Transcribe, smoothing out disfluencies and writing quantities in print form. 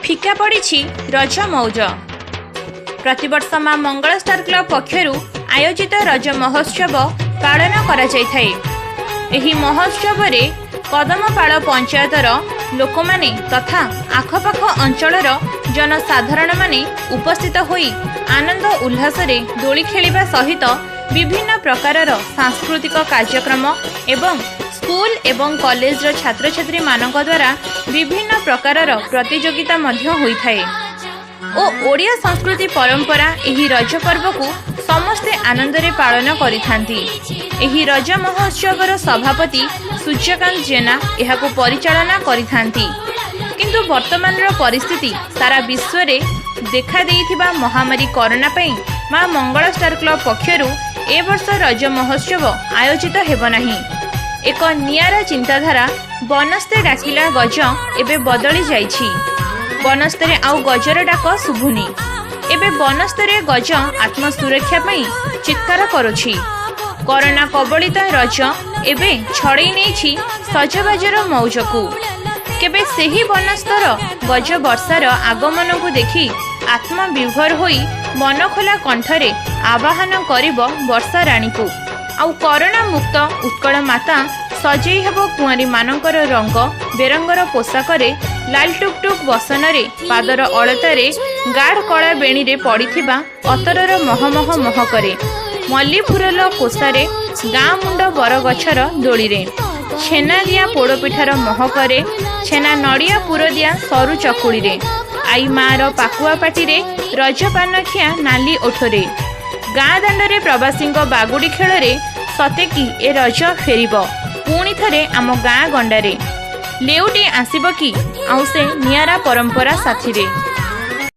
ଫିକା ପଡ଼ିଛି ରଜ ମଉଜ। ପ୍ରତିବର୍ଷ ମା ମଙ୍ଗଳା ଷ୍ଟାର କ୍ଲବ ପକ୍ଷରୁ ଆୟୋଜିତ ରଜ ମହୋତ୍ସବ ପାଳନ କରାଯାଇଥାଏ। ଏହି ମହୋତ୍ସବରେ କଦମପାଳ ପଞ୍ଚାୟତର ଲୋକମାନେ ତଥା ଆଖପାଖ ଅଞ୍ଚଳର ଜନସାଧାରଣମାନେ ଉପସ୍ଥିତ ହୋଇ ଆନନ୍ଦ ଉଲ୍ଲାସରେ ଦୋଳି ଖେଳିବା ସହିତ ବିଭିନ୍ନ ପ୍ରକାରର ସାଂସ୍କୃତିକ କାର୍ଯ୍ୟକ୍ରମ ଏବଂ ସ୍କୁଲ ଏବଂ କଲେଜର ଛାତ୍ରଛାତ୍ରୀମାନଙ୍କ ଦ୍ୱାରା ବିଭିନ୍ନ ପ୍ରକାରର ପ୍ରତିଯୋଗିତା ମଧ୍ୟ ହୋଇଥାଏ ଓ ଓଡ଼ିଆ ସଂସ୍କୃତି ପରମ୍ପରା ଏହି ରଜ ପର୍ବକୁ ସମସ୍ତେ ଆନନ୍ଦରେ ପାଳନ କରିଥାନ୍ତି। ଏହି ରଜ ମହୋତ୍ସବର ସଭାପତି ସୂର୍ଯ୍ୟକାନ୍ତ ଜେନା ଏହାକୁ ପରିଚାଳନା କରିଥାନ୍ତି। କିନ୍ତୁ ବର୍ତ୍ତମାନର ପରିସ୍ଥିତି ସାରା ବିଶ୍ୱରେ ଦେଖାଦେଇଥିବା ମହାମାରୀ କରୋନା ପାଇଁ ମା ମଙ୍ଗଳା ଷ୍ଟାର କ୍ଲବ ପକ୍ଷରୁ ଏ ବର୍ଷ ରଜ ମହୋତ୍ସବ ଆୟୋଜିତ ହେବ ନାହିଁ। ଏକ ନିଆରା ଚିନ୍ତାଧାରା ବନସ୍ତେ ଡାକିଲା ଗଜ ଏବେ ବଦଳି ଯାଇଛି। ବନସ୍ତରେ ଆଉ ଗଜର ଡାକ ଶୁଭୁନି। ଏବେ ବନସ୍ତରେ ଗଜ ଆତ୍ମସୁରକ୍ଷା ପାଇଁ ଚିତ୍କାର କରୁଛି। କରୋନା କବଳିତ ରଜ ଏବେ ଛଡ଼େଇ ନେଇଛି ସଜବାଜର ମଉଜକୁ। କେବେ ସେହି ବନସ୍ତର ଗଜ ବର୍ଷାର ଆଗମନକୁ ଦେଖି ଆତ୍ମବିଭୋର ହୋଇ ମନଖୋଲା କଣ୍ଠରେ ଆବାହନ କରିବ ବର୍ଷା ରାଣୀକୁ, ଆଉ କରୋନା ମୁକ୍ତ ଉତ୍କଳ ମାତା ସଜେଇ ହେବ କୁଆଁରୀମାନଙ୍କର ରଙ୍ଗ ବେରଙ୍ଗର ପୋଷାକରେ, ଲାଲ ଟୁକ୍ ଟୁକ୍ ବସନରେ, ପାଦର ଅଳତାରେ, ଗାଢ଼ କଳା ବେଣୀରେ ପଡ଼ିଥିବା ଅତରର ମହମହ ମହକରେ, ମଲ୍ଲି ଫୁଲର କୋଷାରେ, ଗାଁ ମୁଣ୍ଡ ବରଗଛର ଦୋଳିରେ, ଛେନା ଦିଆ ପୋଡ଼ପିଠାର ମହକରେ, ଛେନା ନଡ଼ିଆ ପୁର ଦିଆ ସରୁ ଚକୁଳିରେ, ଆଈ ମାଆର ପାକୁଆ ପାଟିରେ, ରଜ ପାନଖିଆ ନାଲି ଓଠରେ, ଗାଁ ଦାଣ୍ଡରେ ପ୍ରବାସୀଙ୍କ ବାଗୁଡ଼ି ଖେଳରେ। ସତେ କି ଏ ରଜ ଫେରିବ ପୁଣି ଥରେ ଆମ ଗାଁ ଗଣ୍ଡାରେ? ଲେଉଟି ଆସିବ କି ଆଉ ସେ ନିଆରା ପରମ୍ପରା ସାଥିରେ?